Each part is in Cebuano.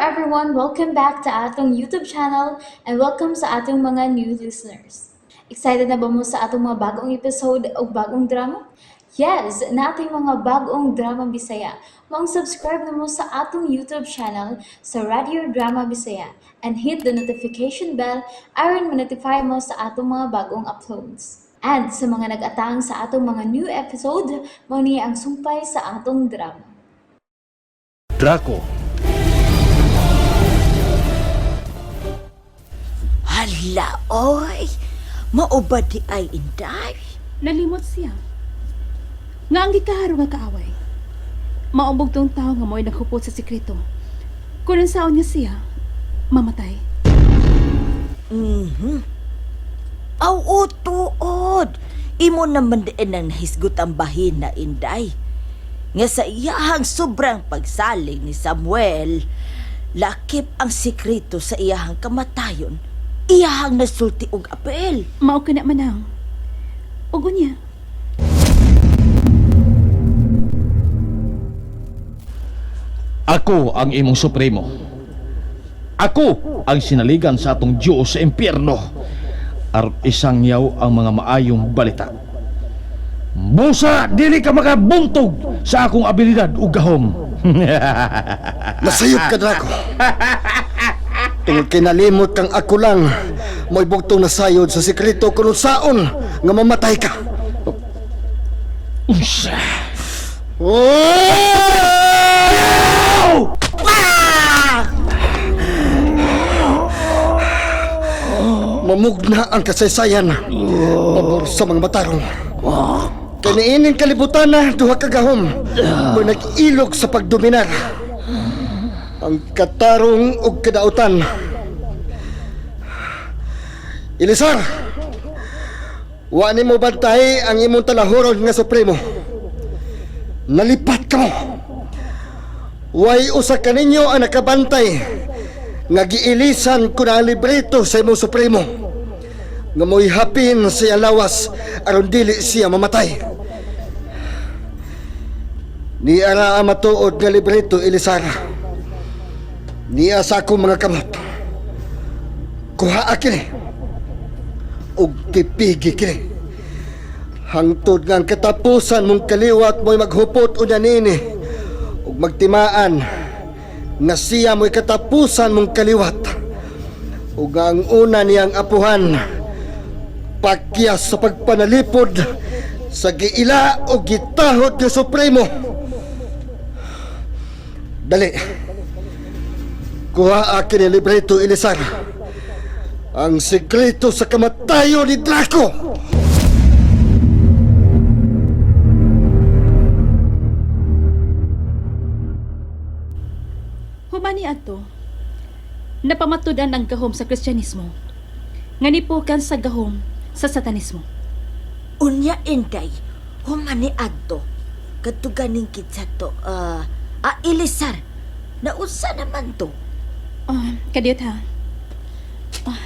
everyone! Welcome back to atong YouTube channel and welcome sa atong mga new listeners. Excited na ba mo sa atong mga bagong episode o bagong drama? Yes, nating mga bagong drama Bisaya. Maong subscribe na mo sa atong YouTube channel sa Radio Drama Bisaya and hit the notification bell aron ma-notify mo sa atong mga bagong uploads. And sa mga nag-atang sa atong mga new episode, mao ni ang sumpay sa atong drama. Draco. Hala, oy! Mao ba di ay inday? Nalimot siya. Nga ang gikaharo nga kaaway. Maumbog tong tao nga mo'y naghupot sa sikreto. Kung ang saon niya siya, mamatay. Aw, o, tuod! Imo naman diin ang nahisgot ang bahin na inday. Nga sa iyahang sobrang pagsalig ni Samuel, lakip ang sikreto sa iyahang kamatayon, iyahang nasulti og apel. Mao ka na manang. Ugo niya. Ako ang imong supremo. Ako ang sinaligan sa atong Diyos sa impyerno. Aron isang yaw ang mga maayong balita. Busa, dili ka makabuntog sa akong abilidad ug gahom. Nasayop ka, Draco. Tungod kay nalimot kang ako lang, mo'y bugtong nasayod sa sekreto kung saon nga mamatay ka. Unsa? Oh! Mamugna ang kasaysayan pabor sa mga matarong. Kaniining kalibutan na duha ka gahom mo nag-ilog sa pagdominar. Ang katarong ug kadautan. Ilisar! Wa nimo bantay ang imong talahuron nga supremo. Nalipat ka mo. Way usa kaninyo ang nakabantay nga giilisan ko na ang libreto sa imong supremo nga mo'y hapin sa iyang lawas aron dili siya mamatay. Niara ang matuod nga libreto, Elisara. Niya sa akong mga kamot. Kuha kini. Ug tipigi kini. Hangtod nga ang katapusan mong kaliwat mo'y maghupot unya nini ug magtimaan nga siya mo'y katapusan mong kaliwat ug ang una niyang apuhan pakyas sa pagpanalipod sa giila o gitahod nga supremo. Dali. Kuha akin ang libreto, Elisar. Ang sekreto sa kamatayon ni Draco! Humani adto. Napamatud-an ang gahom sa Kristyanismo. Nga nipukan sa gahom sa Satanismo. Unya inday, humani adto. Kadto ganing kitsa to, Ilisar, nausa naman to. Ah, kadiyot ha. Ah.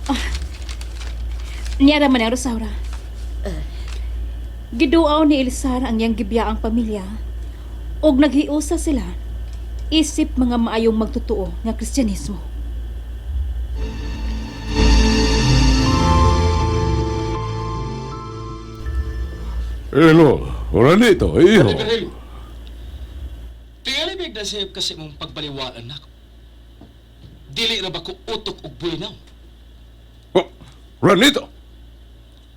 Ah. Niya raman ang Rosaura. Giduaw ni Elisar ang iyang gibiyaang pamilya. Og naghiusa sila isip mga maayong magtotoo nga Kristyanismo. Hello, Juanito, iho. Virgilio. Tingali big na sayop kasi mong pagbaliwalan nako. Dili ra ba ko utok og bulinaw? Oh, Juanito!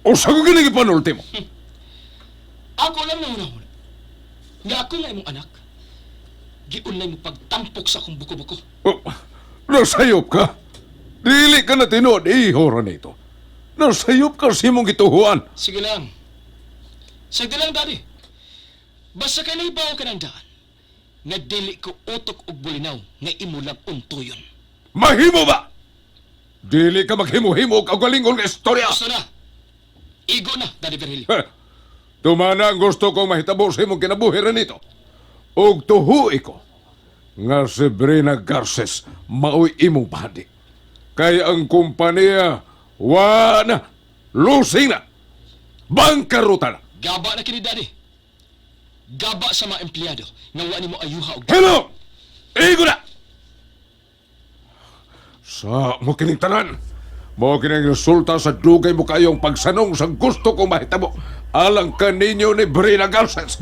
Usa ko gini gipanulti mo. Ako lang na una. Nga ako nga imong anak. Giunlay mo pagtampok sa akong buko-buko. Oh, nasayop ka. Dili ka na tinuod, iho, Juanito. Nasayop ka sa imong gituhuan. Sige lang. Sige lang, daddy. Basta kay naibaw ka ng daan. Nga dili ko utok og bulinaw nga imo lang untuyon. Mahimo ba? Dili ka maghimo-himo og kaugalingon nga istorya. Gusto na. Igo na, Daddy Virgilio. Ha, Tumana ang gusto kong mahitabo sa imong kinabuhi, Renito. Og tuhui ko nga si Brina Garces maoy imong padi. Kay ang kumpanya wa na, lusing na, bangkaruta na. Gaba na kini, Daddy. Gaba sa mga empleyado nga wa nimo ayuha og Hello! Igo na! Sa mo kining tanan. Mo kining resulta sa dugay mo kayong pagsanong sa gusto kong mahitabo alang kaninyo ni Brina Garces.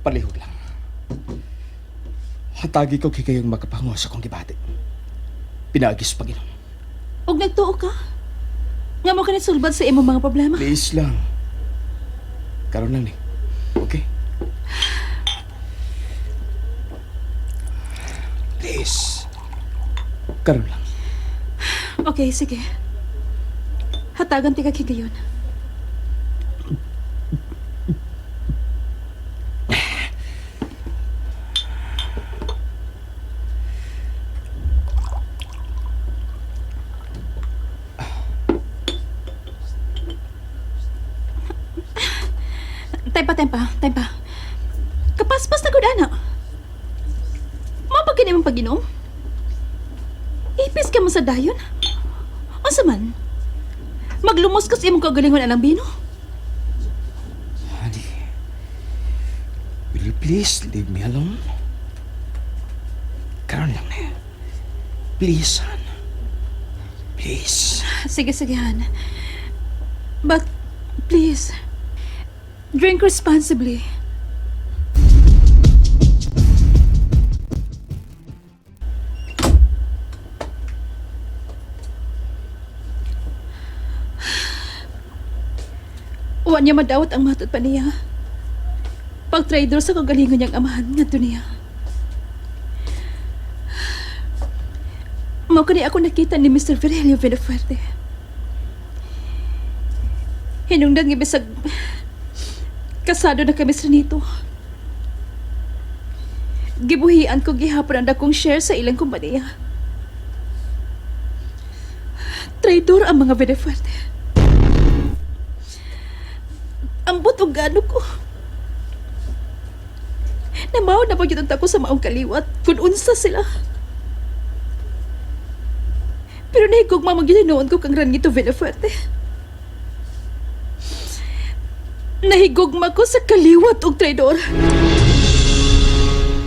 Palihog lang. Hatagi ko kay kayong makapango sa akong gibati. Pinaagis Panginoon. Og nagtuo ka? Nga mo ka sulbad sa imong mga problema. Please lang. Karon lang ni. Okay? Please. Karon lang. Okay, sige. Hatagan ti ka higayon. Tempa, tempa, tempa. Kapaspas na gud ana. Mao pa kini imong pag-inom? Ipis ka mo sa dayon? Unsa man? Maglumos ka sa imong kagalingon anang bino? Honey. Will you please leave me alone? Karon lang ni. Please, hon. Please. Sige, sige, Han. But, please, drink responsibly. Wa niya madawat ang matod pa niya. Pag-trader sa kagalingon niyang amahan ngadto niya. Mao kani ako nakita ni Mr. Virgilio Villafuerte. Hinungdan nga bisag kasado na kami sa nito. Gibuhian ko gihapon ang dakong share sa ilang kumpanya. Traidor ang mga Villafuerte. Ambot og gano ko. Namaw na ba yun ang tako sa maong kaliwat kung unsa sila. Pero nahigugma mo ginoon ko kang Ranito Villafuerte. Nahigugma ko sa kaliwat og traidor.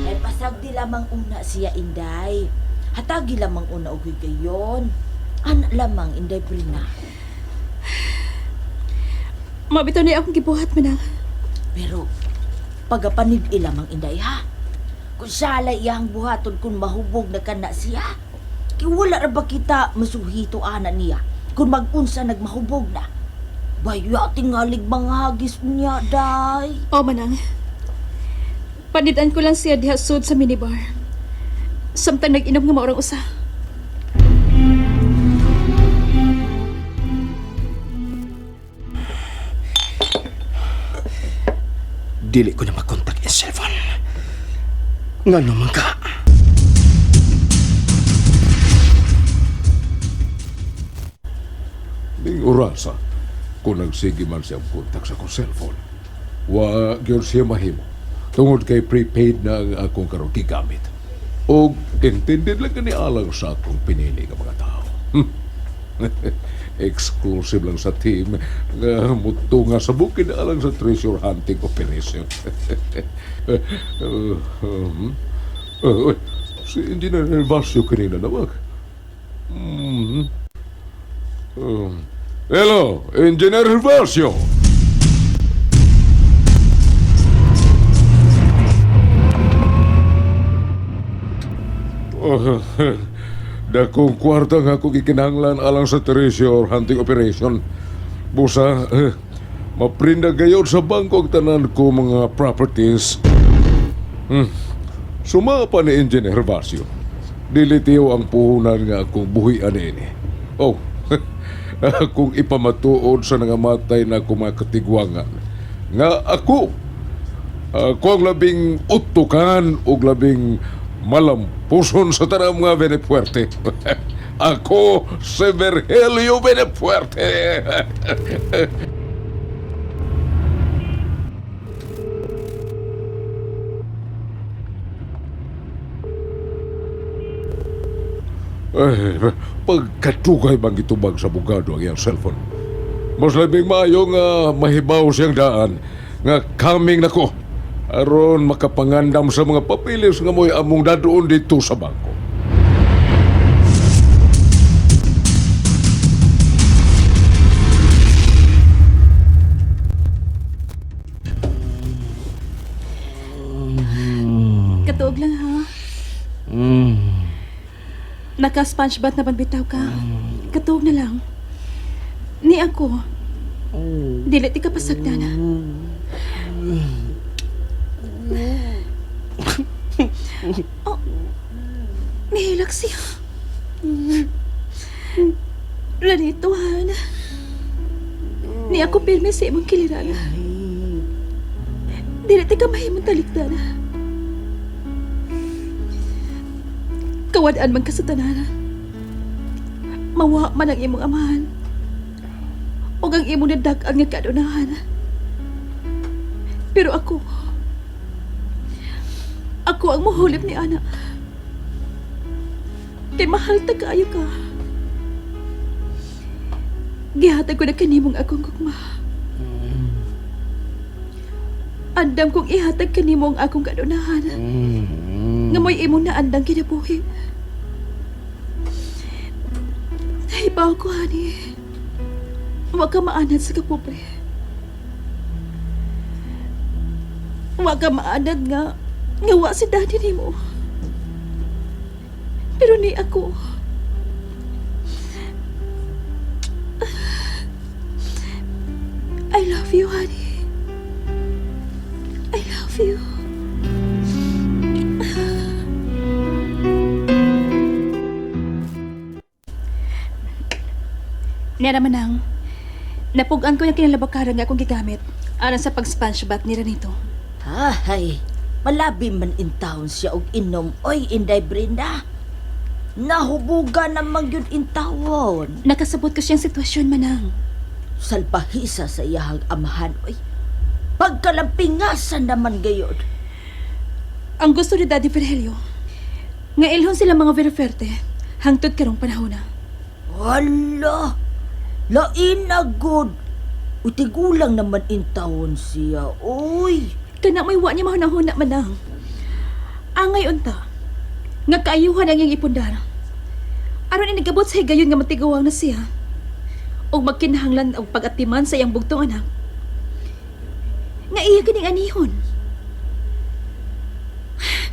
Ay pasagdi lamang una siya Inday. Hatagi lamang una og higayon. Ana lamang Inday Brina. Mabitaw na akong gibuhat manang. Pero pagapanid lamang Inday ha. Kung sala iyang buhaton kung mahubog na kana siya. Kay wala ra ba kita masuhito ana niya kung magunsa nagmahubog na. Baya tingalig mga hagis niya, day. O manang. Panidan ko lang siya diha sud sa minibar. Samtang nag-inom nga maurang usa. Dili ko na makontak yung cellphone. Nga naman ka. Ning orasa, kung nagsige man siya ang kontak sa akong cellphone, wa gyud siya mahimo. Tungod kay prepaid na ang akong karon gigamit. Og intended lang kani alang sa akong pinili nga mga tao. Exclusive lang sa team nga mutunga sa bukid alang sa treasure hunting operation. Uy, si Engineer Gervasio kanina nawag. Hello, Engineer Gervasio. Oh, dakong kwarta nga ako gikinahanglan alang sa treasure hunting operation. Busa, maprinda gayod sa bangko ang tanan ko mga properties. Suma pa ni Engineer Gervasio. Dili tiyo ang puhunan nga akong buhian ini. Oh, akong ipamatuod sa nangamatay na akong mga katigwangan. Nga ako, ako ang labing utukan o labing malampuson sa tanang mga Benefuerte. Ako si Virgilio Benefuerte. Ay, pagkatugay bang itubag sa bugado ang iyang cellphone. Mas labing maayo nga mahibaw siyang daan nga coming nako aron makapangandam sa mga papilis nga mo'y among dadoon dito sa bangko. Katuog lang ha. Naka-sponge bath na banbitaw ka. Katuog na lang. Ni ako. Dili ti ka pasagdan. Oh, nihilak siya. Ranito, Han. Ni ako pirmi sa imong kiliran. Dili ti ka mahimong talikdan. Kawadaan man ka sa tanan. Mawa man ang imong amahan. O ang imong nadag-an nga kadunahan. Pero ako, ako ang muhulip ni Ana. Kay mahal ta kaayo ka. Gihatag ko na kanimong akong gugma. Andam kong ihatag kanimo ang akong kadunahan. Nga mo'y imong naandang kinabuhi. Nahibaw ko, honey. Huwag ka maanad sa kapobre. Huwag ka maanad nga nga wa si daddy nimo. Pero ni ako. I love you, honey. I love you. Nera manang, napugan ko yung kinalabakaran nga akong gigamit aron sa pag-sponge bath ni Ranito. Ay, malabi man in town siya og inom. Oy, Inday Brenda. Nahubugan naman yun in town. Nakasabot ko siyang sitwasyon manang. Salpahisa sa iyahang amahan, oy. Pagkalampingasan naman gayod. Ang gusto ni Daddy Virgilio, nga ilhon sila mga Villaferte hangtod karong panahon na. Hala, lain na good. Uy, tigulang naman in town siya, oy. Kana may wa niya mahunahuna manang. Angay unta, nga kaayuhan ang iyang ipundar. Aron inigabot sa higayon nga matiguang na siya. Og magkinahanglan og pag-atiman sa iyang bugtong anak. Nga iya kining anihon.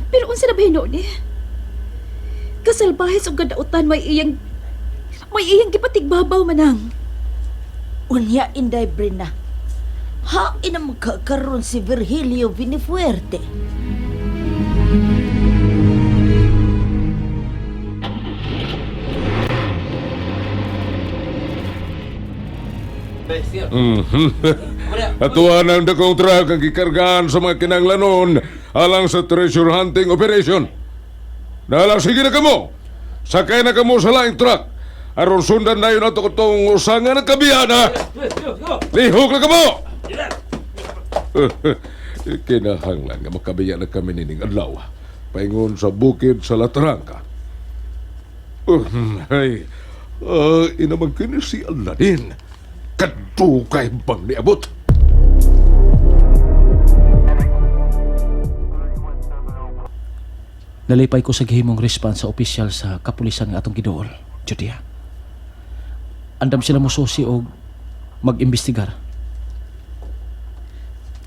Pero unsa na ba hinuon ni? Kasalbahis og kadautan may iyang gipatigbabaw manang. Unya, Inday Brenda. Hain na magkakaroon si Virgilio Vinifuerte. Atuan ang dakong truck ang gikargaan sa mga kinanglanon alang sa treasure hunting operation. Nalang sige na kamo. Sakay na kamo sa laing truck. Aron sundan na yun ato itong usangan ng kabiyana. Lihok na kamo! Kinahanglan nga makabiya na kami nining adlaw. Paingon sa bukid sa Latrangka. Ay, inamang kini si Aladin. Kadugay bang niabot? Nalipay ko sa gihimong response sa opisyal sa kapulisan nga atong giduol, Judea. Andam sila mosusi og mag-imbestigar.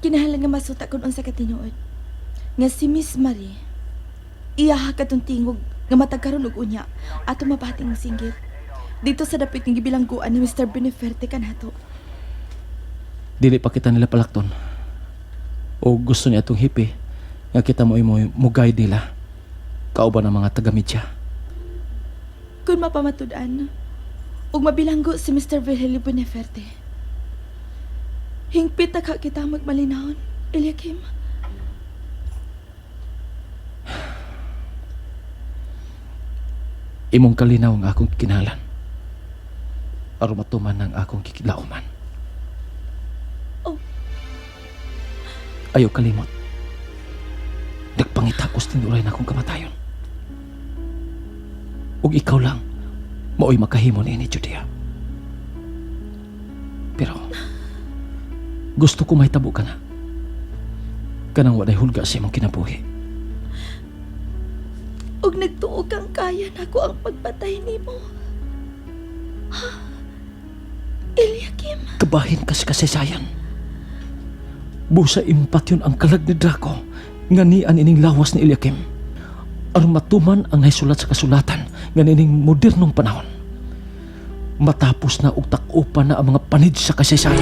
Kinahanglan nga masuta kun unsa ka tinuod. Nga si Miss Marie, iyaha katong tingog nga matag karon og unya ato mabati ang singgit. Dito sa dapit nga gibilangguan ni Mr. Beneferte kanato. Dili pa kita nila palakton. O gusto niya atong hippie nga kita mo imo mo guide nila. Kauban ang mga taga-media. Kun mapamatud-an ug mabilanggo si Mr. Virgilio Beneferte. Hingpit na ka kita magmalinahon, Eliakim. Imong kalinaw nga akong kinalan. Aron matuman ang akong kikilauman. Oh. Ayaw kalimot. Nagpangita ko sa tinuray na akong kamatayon. Ug ikaw lang mao'y makahimo niini, Judea. Pero Gusto ko mahitabo ka na. Kanang walay hulga sa imong kinabuhi. Ug nagtuo kang kaya nako ang pagpatay nimo. Ha? Eliakim, Kabahin ka sa kasaysayan. Busa impat yun ang kalag ni Draco nga nian ining lawas ni Eliakim. Aron matuman ang nahisulat sa kasulatan nga niining modernong panahon. Matapos na og tak-upan na ang mga panid sa kasaysayan.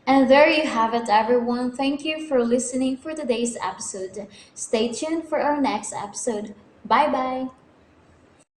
And there you have it, everyone. Thank you for listening for today's episode. Stay tuned for our next episode. Bye bye.